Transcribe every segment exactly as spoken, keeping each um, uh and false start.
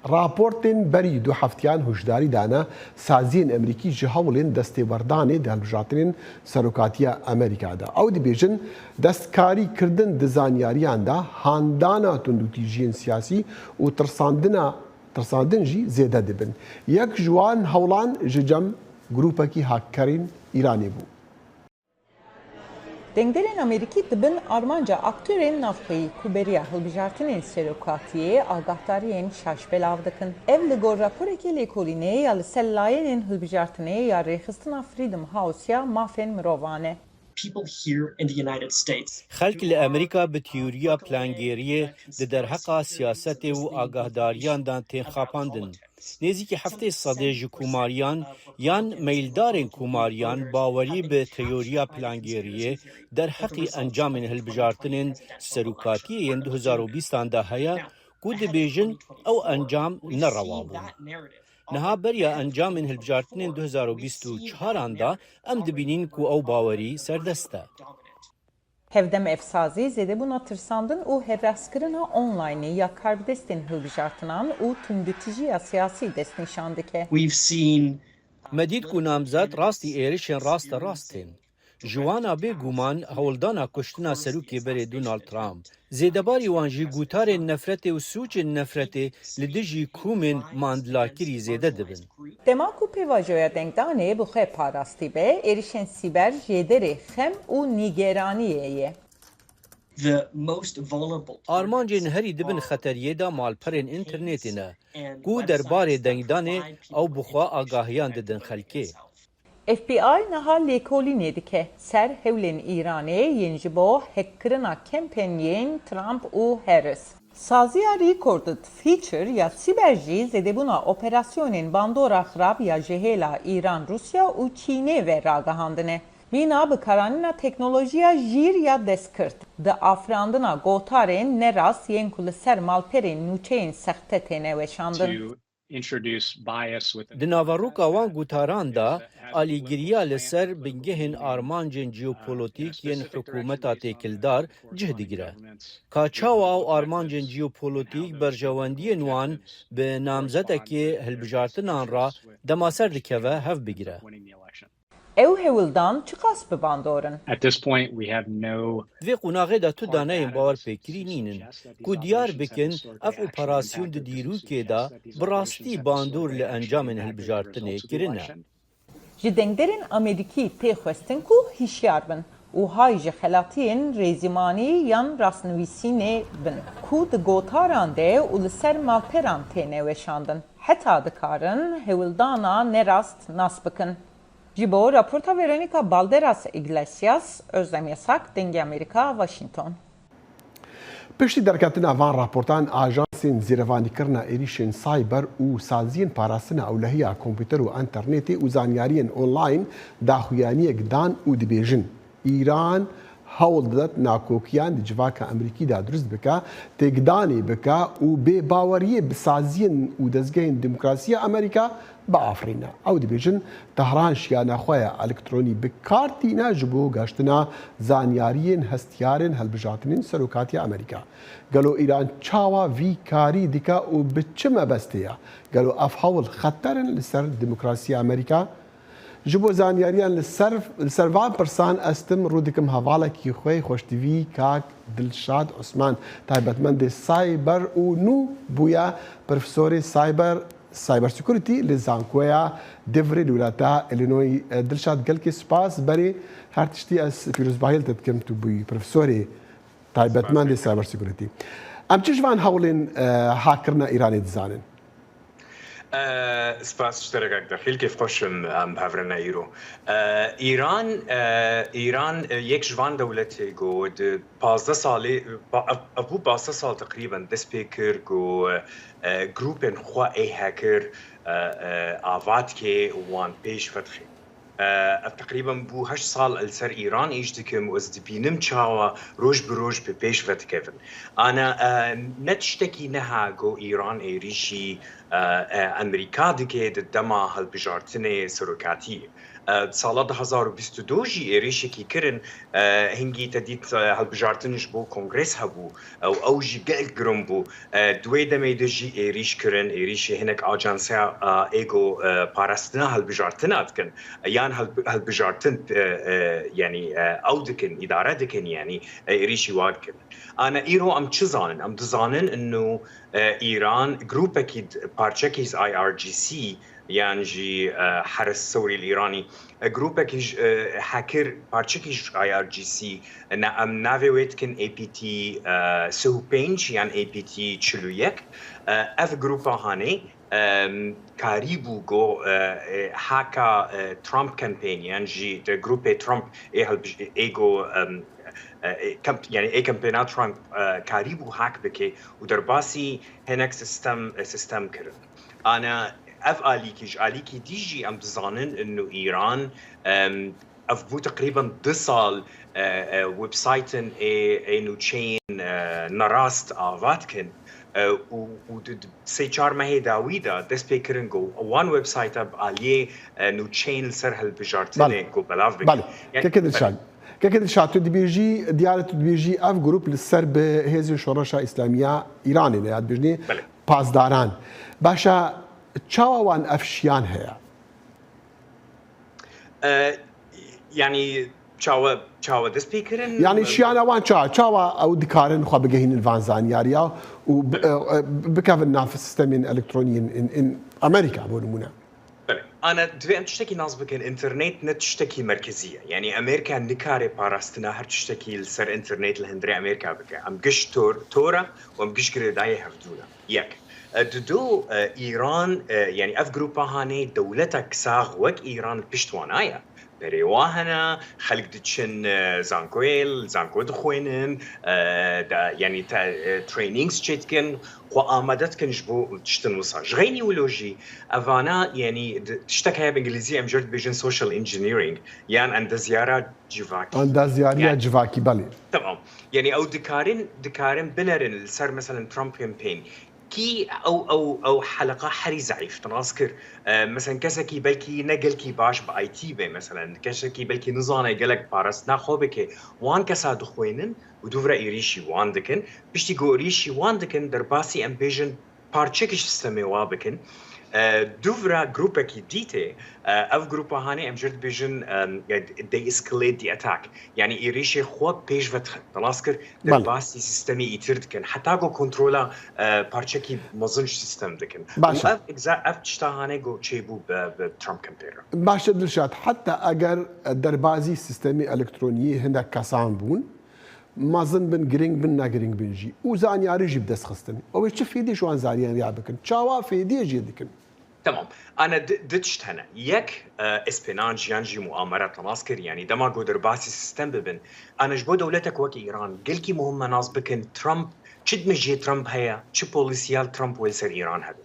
Raportên berî du heftiyan hişdarî dane saziyên Amerîkî ji hewlên destêwerdanê di hilbijartinên serokatiya Amerîka de. Ew dibêjin, destkarî kirdin di zanyariyan de handana tundûtîjiyên siyasî û tirsandina, tirsandin jî zêde dibin. Yek ji wan hewlan ji cem grûpekî hakkerên Îranê bû. Dengderên Amerîkî di bin armanca aktorên navxweyî ku beriya hilbijartinên serokatiyê agahdariyên şaş belav dikin. Ev li gor raporekê lêkolînê ya li ser layênên hilbijartinê ya rêxistina Freedom House ya mafên mirovan e. Xelk li Amerîka bi teoriya plangêriyê di derheqa siyasetê û agahdariyan de tên xapandin. Nêzîkî heftê sedê ji komariyan yan meyildarên komariyan bawerî bi teoriya plangêriyê derheqî encamên hilbijartinên serokatiyê yên du hezar û bîstan de heye ku dibêjin ew encam nerewa bûn. Niha beriya encamên hilbijartinên du hezar û bîst û çaran de em dibînin ku ew bawerî serdest e. Hevdem ev sazî zêdebûna tirsandin û hevrazkirina onlaynê ya karbidestên hilbijartinan û tundûtîjiya siyasî destnîşan dike. Me dît ku namzet rastî êrişên rasterast tên. Ji wana bêguman hewldana kuştina serokê berê Donald Trump. Zêdebarî wan jî gutarên nefretê û sûcên nefretê li dijî komên mandilakirî zêde dibin. Dema ku pêvajoya dengdanê bi xwe parastî be, êrişên sîber jêderê xem û nîgeraniyê ye. Armancên herî di bin xeteriyê de malperên înternetê ne, ku derbarê dengdanê ew bi xwe agahiyan didin xelkê. FBI niha lêkolînê dike ser hewlên Îranê yên ji bo hekkirina kempên yên Trump û Harris. Saziya Recorded Future ya sîber jî zêdebûna operasyonên bandora xirab ya ji hêla Îran, Rûsya û Çînê ve ragihandine. Mîna bikaranîna teknolojiya jîr ya destkirt di afirandina gotarên nerast yên ku li ser malperên nûçeyên sexte têne weşandin. Di naveroka wan gotaran de alîgiriya li ser bingehên armancên jeopolotîk yên hikûmeta têkildar cih digire. Ka çawa ew armancên jeopolotîk berjewendiyên wan bi namzetekê hilbijartinan re dema ser dikeve hev bigire. Ew hewldan çiqas bi bandor in? Di vê qonaxê de tu daneyên bawerpêkirî nînin ku diyar bikin ev operasyon di dîrokê de bi rastî bandor li encamên hilbijartinê kirine. Ji dengderên Amerîkî tê xwestin ku hişyar bin û hay ji xelatiyên rêzîmanî yan rastnivîsînê bin ku di gotaran de û li ser malperan têne weşandin. Heta dikarin hewldana nerast nas bikin. Ji bo raporta Veronica Balderas Iglesias, Özlem Yasak, Dengê Amerîka, Washington. Piştî derketina van raportan, ajansên zêrevanîkirina êrîşên cyber û saziyên parastina ewlehiya kompûter û înternetê û zanyariyên online daxuyaniyek dan û dibêjin, Îran hewl didet nakokiyan di civaka Amerîkî de dirust bike, têkdanê bike û bêbaweriyê bi saziyên û dezgehên demokrasiya Amerîka biafirîne. Ew dibêjin, Tehran şiyana xwe ya elektronî bi kar tîne ji bo gaştina zanyariyên hestiyarên hilbijartinên serokatiya Amerîka. Gelo Îran çawa vî karî dike û bi çi mebestê ye? Gelo ev hewl xeter in li ser demokrasiya Amerîka? Ji bo zanyariyan li ser, li ser van pirsan ez tim rû dikim hevalekî xwe yê xweştivî kak Dilşad Osman, taybetmendê cyber û nû bûye profesorê cyber, cyber security li Zankoya Denverê li welata Illinois. Dilşad, gelkî spas berê her tiştî ez pîrozbahiyê li te dikim, tu bûyî profesorê taybetmendê cyber security. Em çi ji van hewlên, e, hakkirina Îranê dizanin? Spas ji te re kak Dexîl, kêfxweş im em bi hev re ne îro. Îran, Îran yek ji van dewletê ku di pazdeh salê, ev bû pazdeh sal teqrîben dest pê kir ku grûpên xwe ê hacker ava dike û wan pêş vedixê. Ev teqrîben bû heşt sal li ser Îran îş dikim û ez dibînim çawa roj bi roj bi pêş ve dikevin. Ana ne tiştekî neha ku Îran êrîşî Amerîka dike di dema hilbijartinê serokatiyê. E, di sala du hezar û bîst û du jî êrîşekî kirin, e, hingî te dît, e, hilbijartin ji bo kongres hebû, e, û ew jî gelek girin bû. E, di wê demê de jî êrîş kirin, êrîşê hinek ajanseya, e, ê ku, e, parastina hilbijartina dikin, e, yan hilb-, hilbijartin, e, e, yanî, e, ew dikin, îdare dikin, yanî, e, êrîşî wan kirin. Ana îro em çi zanin? Em dizanin inu, e, Îran grûpekî d-, parçekî ji I R G C, yan jî, e, Heres Sewrî li Îranî, e, grûpekî ji, e, hekir, parçekî ji I R G C, e, na-, em navê wê dikin A P T, e, sih û pênc yan A P T çil û yek. E, ev grûpa hanê, e, karîbû ku, e, e, haka, e, Trump campaign yan jî di grûpê Trump ê hilbij-, ê ku, e, e, e, kamp-, yanî ê kampêna Trump, e, karîbû hack bike û derbasî hinek sistem, e, sistem kirin. Ana ev alîkî, ji alîkî dî jî em dizanin inu Îran, em, ev bû teqrîben du sal, e, e, websaytin ê, ê nûçeyên, e, nerast ava dikin, e, û, û di, di sê çar mehê dawî de dest pê kirin ku wan websayta bi aliyê, e, nûçeyên li ser hilbijartinê Belê. ku belav bikin. Belê. Yani, Keke Dilşad. Keke Dilşad, tu dibêjî, diyare tu dibêjî ev grup li ser bi Hêzên Şoreşa Îslamiya Îranê ne, ya dibêjinê Belê. Pasdaran. Başa çawa wan ev şiyan heye? E, yani çawa, çawa dest pê kirin? Yani şiyana wan ça-, çawa ew dikarin xwe bigehînin van zanyariya û bi-, Belê. e, e, bikevin nav sistemên elektronî in, in, in Amerîka, bo nimûne? Belê. Ana divê em tiştekî nas bikin, înternet ne tiştekî merkezî ye. Yanî Amerîka nikare parastina her tiştekî li ser înternet li hundirê Amerîka bike. Em giş tor, tor e û em giş girêdayî hevdû ne. Yek. E, dudu, e, Îran, e, yanî ev grûpa hanê dewletek sax wek Îran li pişt wana ye. Berê wa hene, xelk diçin, e, zankoyê, li zanko dixwênin, e, da, yanî te, e, trainings çêdikin, xwe amade dikin ji bo tiştin wisa. Ji xeynî wilo jî, evana, yanî di, tiştek heye bi îngilîzî em jê re dibêjin social engineering, yan endezyara civakî. Endezyariya Yani civakî, belê. Tamam. Yanî ew dikarin, dikarin binerin li ser, meselen, Trump campaign. Kî ew, ew, ew heleqa herî zeîf, tu nas kir. E, meselen, kesekî belkî ne gelkî baş bi I T be, meselen, kesekî belkî nizane gelek parastina xwe bike. Wan kesa dixwênin û dûvra êrîşî wan dikin. Piştî ku êrîşî wan dikin, derbasî em bêjin parçekî ji sistemê wa bikin. E, dûvra grûpekî dî tê, e, ev grûpa hanê em jê re dibêjin, e, de-escalate the attack. Yanî êrîşê xwe pêş ve dixin. Te nas kir, Belê. derbasî sistemê îtir dikin. Heta ku kontrola, e, parçekî mezin ji sistem dikin. Baş e. Û ev, exa-, ev tişta hanê ku çêbû bi, bi Trump campaign re. Baş e Dilşad, heta eger derbazî sistemê elektroniyê hinek kesan bûn, mezin bin, giring bin, ne giring bin jî. Û zanyarî jî bi dest xistin. Ew ê çi fêdê ji wan zanyariya bikin? Çawa fêdê jê dikin? Tamam. Ana di, di tişt hene. Yek, e, espionaj yan jî muamere te nas kir. Yanî dema ku derbasî sistem bibin. Ana ji bo dewletek wek Îran, gelkî muhim me nas bikin. Trump, çi dimijiyê Trump heye, çi polîsiya Trump wê li ser Îran hebe.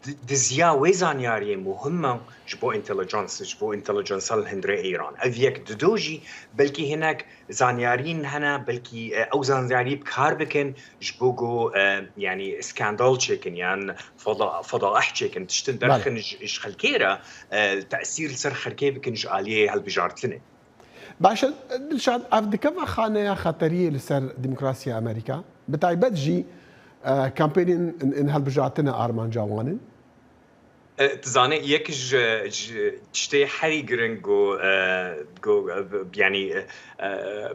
Di, diziya wê zanyariyê muhim e ji bo intelligence, ji bo intelligence li hundirê Îran. Ev yek. Dudu jî, belkî hinek zanyariyên hene, belkî, e, ew zanyariyê bi kar bikin ji bo ku, e, yanî skandal çêkin yan feda-, fedaih çêkin, tiştin Belê. derxin ji, ji xelkê re, e, tesîr li ser xelkê bikin ji aliyê hilbijartinê. Baş e, Dilşad, ev dikeve xaneya xeteriyê li ser demokrasiya Amerîka? Bi taybet jî, e, kampênên in, in hilbijartinê armanca wan in? E, tu zanî, yek ji, ji tiştê herî giring ku, e, ku, e, yanî, e,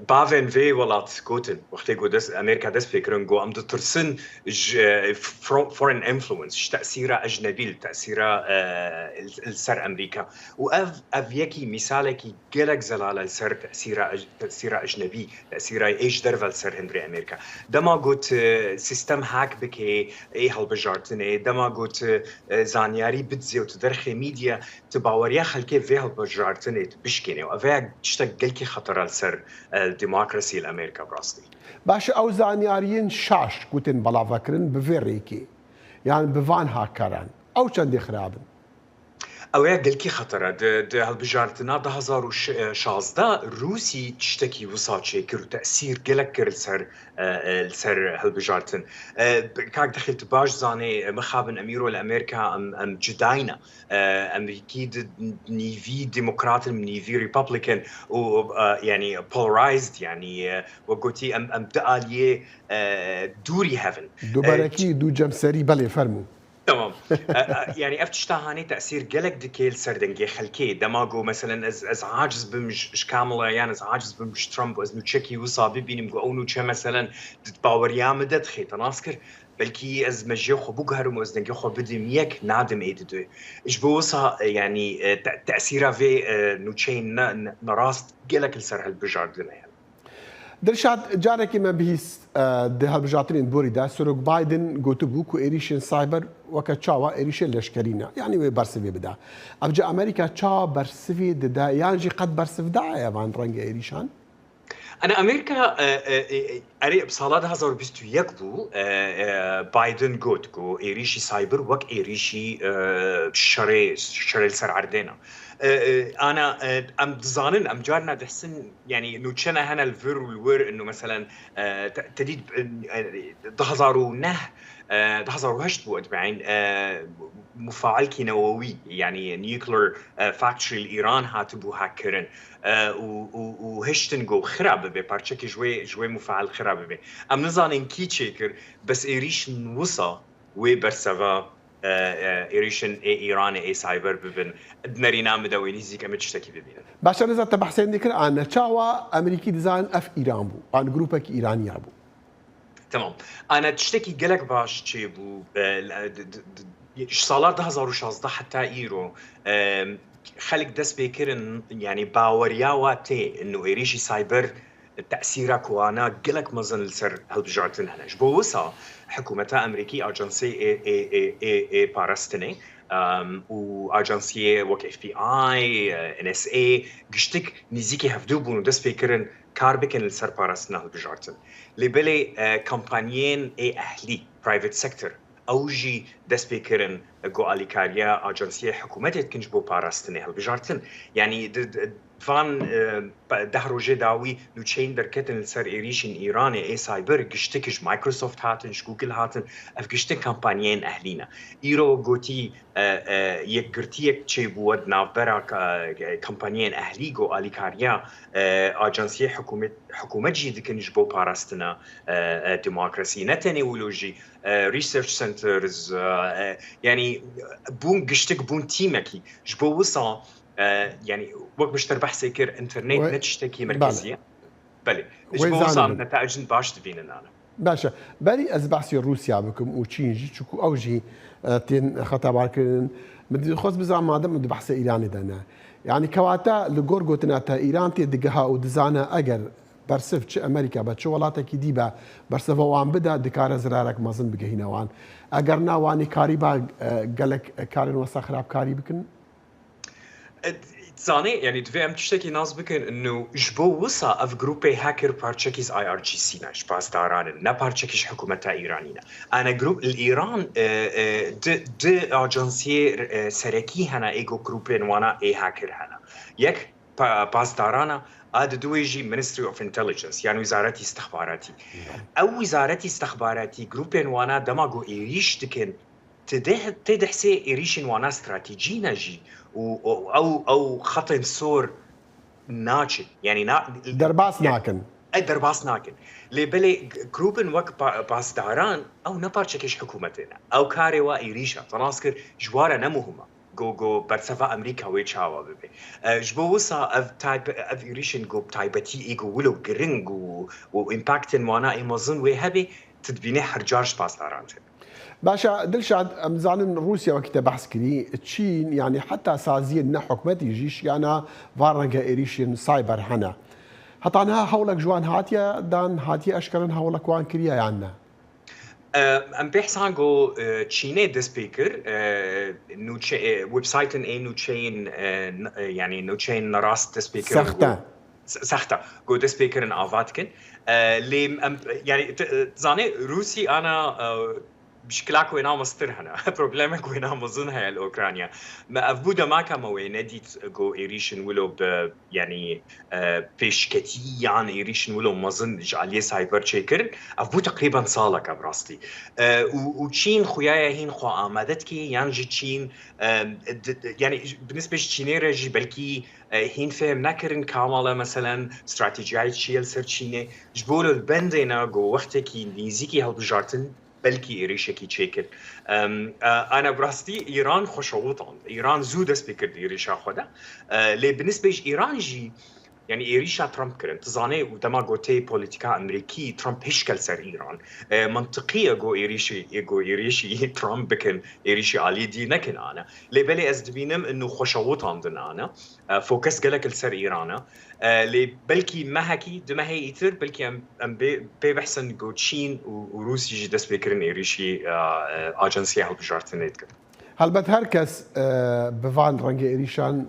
bavên vê welat gotin, wextê ku dest, Amerîka dest pê kirin, ku em ditirsin ji, e, fro-, foreign influence, ji tesîra ecnebî, li tesîra, e, li, li ser Amerîka. Û ev, ev yekî mîsalekî gelek zelal e li ser tesîra ej-, tesîra ecnebî, tesîra ê ji derve li ser hundirê Amerîka. Dema got, e, sistem hack bike ê hilbijartinê, dema got, e, zanyarî bidizê û tu derxê media, tu baweriya xelkê vê hilbijartinê tu bişkêne û ev ya tiştek gelkî xeter e li ser, e, demokrasî li Amerîka bi rastî. Baş e, ew zanyariyên şaş ku tên belavkirin bi vê rêkê, yan bi van hakkaran, ew çendê xirab in? Ew ya gelkî xeter e. Di, di hilbijartina du hazar û şazdeh Rûsî tiştekî wisa çêkir û tesîr gelek kir li ser, e, e, li ser hilbijartin. E, kak Dexîl, tu baş zanê, e, mixabin em îro li Amerîka em, em cudayî ne. E, Amerîkî di nîvî demokrat in, nîvî Republican û, e, yanî polarized, yanî, e, wek gotî em, em du aliyê, e, dûrî hev in. Du berekî, du cemserî, belê, fermû. Tamam. E, e, yani ev tişta hanê tesîr gelek dike li ser dengê xelkê. Dema ku, meselen, ez, ez aciz bim ji, ji Kamala, yan ez aciz bim ji Trump, ez nûçekî wisa bibînim ku ew nûçe, meselen, di baweriya min de dixê, te nas kir, belkî ez mejiyê xwe biguherim û ez dengê xwe bidim yek, nadim ê didu. Ji bo wisa, e, yani, e, te-, tesîra vê, e, nûçeyên ne, ne, nerast gelek li ser hilbijardine hene. Dilşad, carekî me bihîst, e, di hilbijartinên borî de Serok Biden gotibû ku êrîşên cyber weke çawa êrîşên leşkerî ne, yanî wê bersivê bide. Evca Amerîka çawa bersivê dide, yan jî qet bersiv daye van rengê êrîşan? Ana Amerîka, e, e, e, erê, bi sala du hazar û bîst û yek bû, e, e, Biden got ku êrîşî cyber wek êrîşî, e, şerê, şerê li ser erdê ne. E, e, ana, e, em dizanin, em carna dihsin, yani nûçe ne hene li vir û li wir, inu meselen, e, te-, tedî, e, du hazar û neh, e, du hazar û heşt bû, etbeîn, e, mufail kînewewî, yani nuclear, e, factory li Îran hatibû hack kirin. E, û, û, û hiştin ku xira bibe, parçekî ji wê, ji wê mufail xira bibe. Em nizanin kî çêkir, bes êrîşin wisa wê berseva, e, e, êrîşin ê Îranê ê cyber bibin. Di nerîna min de wê nîzîk em ê tiştekî bibînin. Baş e, nizam te behsên dikir, a ne çawa Amerîkî dizanin ev Îran bû, an grûpekî Îraniya bû. Tamam. Ana tiştekî gelek baş çêbû, e, di, di, di, ji sala du hazar û şazdeh heta îro, e, xelk dest pê kirin, yani baweriya wa tê, inu êrîşî cyber tesîra ku ana gelek mezin li ser hilbijartin hene. Ji bo wisa hikûmeta Amerîkî ajansê ê, ê, ê, ê, ê parastinê, em, û ajansiyê wek F B I, e, N S A, giştik nîzîkî hevdû bûn û dest pê kirin kar bikin li ser parastina hilbijartin. Lê belê, e, kampanyên ê ehlî, private sector, ew jî dest pê kirin ku alîkariya ajansiyê hikûmetê dikin ji bo parastinê hilbijartin. Yanî di, di, van, e, pe-, deh rojê dawî nûçeyên derketin li ser êrîşên Îranê ê cyber, giştik ji Microsoft hatin, ji Google hatin, ev giştin kampanyayên ehlî ne. Îro gotî, e, e, yekgirtiyek çêbû di navbera ka-, e, kampanyayên ehlî ku alîkariya, e, ajansiyê hikûmet, hikûmet jî dikin ji bo parastina, e, e, demokrasî. Ne tenê wilo jî, e, research centers, e, e, yanî bûn giştik, bûn tîmekî. Ji bo wisa, e, yanî wek min ji te re behsê kir, înternet ne tiştekî merkezî ye. Belê. Ji bo wisa em netayicên baş dibînin ana. Baş e. Berî ez behsî Rûsya bikim û Çîn jî, çunku ew jî, e, tên xetabarkirin. Min dixwest bizan madem em di behsê Îranê de ne. Yanî kewata li gor gotina te Îran tê digiha û dizane eger bersiv çi Amerîka be, çi welatekî dî be, bersiva wan bide, dikare zirarek mezin bigihîne wan. Eger na, wan ê karîba, e, gelek karên wesa xirabkarî bikin? E, zanê, yanî divê em tiştekî nas bikin, inu ji bo wisa ev grûpê hacker parçekî ji I R G C ne, ji pasdaran in, ne parçekî ji hikûmeta Îranî ne. Ane grûp li Îran, e, e, di, di ajansiyê, e, serekî hene ê ku grûpên wana ê hacker hene. Yek pa-, pasdarana, a di duwê jî Ministry of Intelligence, yan Wîzaretî Istixbaratî. Ew Wîzaretî Istixbaratî grûpên wana dema ku êrîş dikin, tê dih-, tê dihsê êrîşên wana stratejî ne jî û, û ew, ew xetên sor naçin. Yanî na-, derbas nakin. Ew derbas nakin. Lê belê g-, grûpên wek pa-, pasdaran, ew ne parçekê ji hikûmetê ne. Ew karê wa êrîş e. Te nas kir, ji wa re ne muhim e. Go, go, bersiva Amerîka wê çawa bibe. E, ji bo wisa ev taybe-, ev êrîşên go bi taybetî ê go wilo giring û, û împaktên wana ê mezin wê hebe, tu dibînî her car ji pasdaran tê. Baş e, Dilşad, em zanin Rûsya wekî te behs kirî, Çîn, yanî heta saziyên ne hikûmetî jî şiyana van renge êrîşên cyber hene. Heta niha hewlek ji wan hatiye dan, hatiye eşkerin hewlek wan kiriye yan ne? E, em behsan go, e, Çînê dest pê kir, e, nûçe-, e, websaytên ê nûçeyên, e, n-, e, yanî nûçeyên nerast dest pê kir. Sexte. Se-, sexte. Go dest pê kirin ava dikin. E, lê em, yanî, t-, e, zanê Rûsî ana, e, Mişkila ku wêna mestir hene, problemek wêna mezin heye li Ukrayna. Me ev bû demaka me wê nedît ku êrîşin wilo bi, yanî, e, pêşketî yan êrîşin wilo mezin ji aliyê cyber çêkirin. Ev bû teqrîben saleke bi rastî. E, û, û Çîn xuyaye hîn xwe amade dike, yan jî Çîn, e, di, di, yanî bi nisbê ji Çînê re jî belkî, e, hîn fêm nekirin kamale, meselen, stratejiyayê çi ye li ser Çînê. Ji bo li bendê ne ku wextekî nêzîkî hilbijartin belkî êrîşekî çêkir. Em, e, ana bi rastî Îran xwe şewitand. Îran zû dest pê kir di êrîşa xwe de. E, lê bi nisbê ji Îran jî, yanî êrîşa Trump kirin. Tu zanê û dema gotê polîtîka Amerîkî, Trump hişk e li ser Îran. E, mantiqî ye ku êrîşî, ku êrîşî Trump bikin, êrîşî alî dî nekin ana. Lê belê ez dibînim inu xwe şewitandin ana. E, fokus gelek li ser Îran e. E, lê belkî mehekî, du mehê îtir, belkî em, em bê, pê behsin ku Çîn û, û Rûsî jî dest pê kirin êrîşî, e, e, ajansiya hilbijartinê dikin. Helbet her kes, e, bi van rengê êrîşan,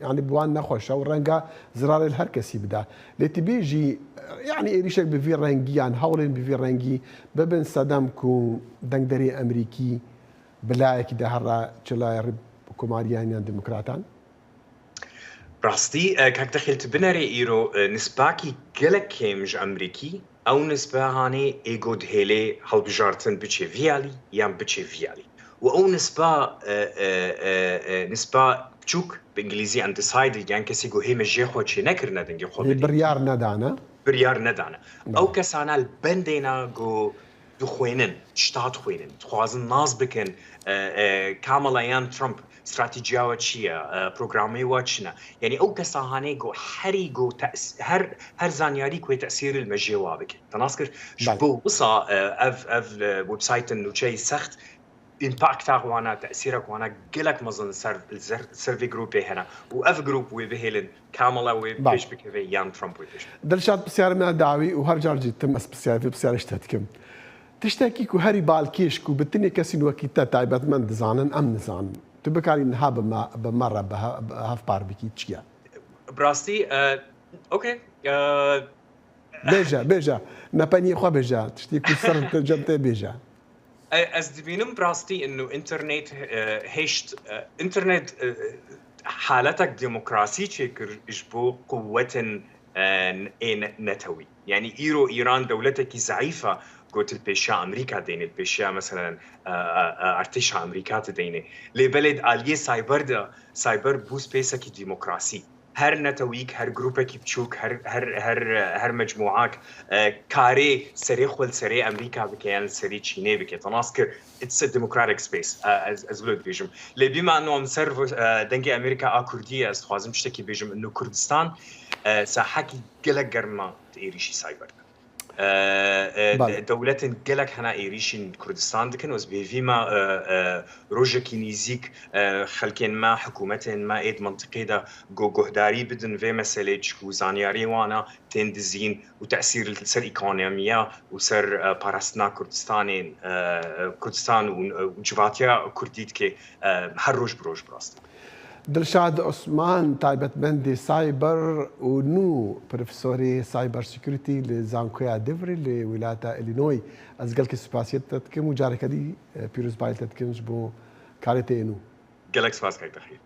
yanî bi wan nexweş e û renga zirarê li her kesî bida. Lê tu bêjî, e, yanî êrîşek bi vî rengî yan hewlên bi vî rengî bibin sedem ku dengderê Amerîkî bi layekî de here çi layê rê komariyan yan demokratan? Rastî, e, kak Dexîl, tu binerê îro, e, nisbakî gelek kêm ji Amerîkî, ew nisbe hanê ê ku dihêlê hilbijartin biçê vî alî yan biçê vî alî. Û ew nisba, e, e, e, e, nisba biçûk, bi îngilîzî undecided, yan kesê ku hê me jê xwe çê nekirine dengê xwe bidî. Biryar nedane. Biryar nedane. Belê. Ew kesana li bendê ne ku dixwênin, tişta dixwênin, dixwazin nas bikin, e, e, Kamala yan Trump stratejiya we çi ye, e, programê we çi ne? Yanî ew kesa hanê ku herî ku tes-, her, her zanyarî ku yê tesîrî li mejiyê wa bike. Te nas kir? Ji Belê. Bo wisa, e, ev, ev, e, websaytên nûçeyî sext împakta wana, tesîrek wana gelek mezin li ser, li ser, ser vê grûpê hene. Û ev grûp wê bihêlin Kamala wê Belê. Pêş bikeve yan Trump wê pêş bikeve. Dilşad, pisyarê me dawî û her car jî tim ez pisyarê vê pisyarê ji te dikim. Tiştekî ku herî balkêş ku bi tinê kesîn wekî te taybetmend dizanin, em nizanin. Tu bikarî niha bi me, bi me re bi he-, bi hevpar bikî, çi ye? Bi rastî, e, okey, e, Bêje, bêje. Nepeniyê xwe bêje. Tiştê ku ser te, cem te bêje. E, ez dibînim bi rastî inu înternet, e, hêşt, e, înternet, e, haletek demokrasî çêkir ji bo quwetên, e, ê ne-, netewî. Yanî îro Îran dewletekî zeîf e, ku tu li pêşiya Amerîka deynê, li pêşiya, meselen, e, e, e, artêşa Amerîka tu deynê. Lê belê di aliyê cyber de, cyber bû spaceekî demokrasî. Her netewîk, her grûpekî biçûk, her, her, her, her mecmûak, e, karê serê xwe li serê Amerîka bike yan li serê Çînê bike. Te nas kir, it's a democratic space. E, ez, ez wilo dibêjim. Lê bîma ino em ser, e, dengê Amerîka a Kurdî ye, ez dixwazim tiştekî bêjim. Ino Kurdistan, e, sahekî gelek germ e di êrîşî cyber de. E, e, Belê. De-, dewletên gelek hene êrîşîn Kurdistan dikin. Ez bêvî me, e, e, rojekî nîzîk, e, xelkên me, hikûmetên me ê di mentiqê de go-, guhdarî bidin vê meselê, çiku zanyarî wana tên dizîn û tesîr li ser ekonomiya û ser, e, parastina Kurdistanê, e, Kurdistan û, û civatiya Kurdî dike, e, her roj bi roj bi rastî. Dilşad Osman, taybetmendê cyber û nû profesorê cyber security li Zankoya Denver li wilata Illinois. Ez gelkî spasiyê te dikim û careke dî, e, pîrozbayî te dikim ji bo karê te yê nû. Gelek spas kek Dexîl.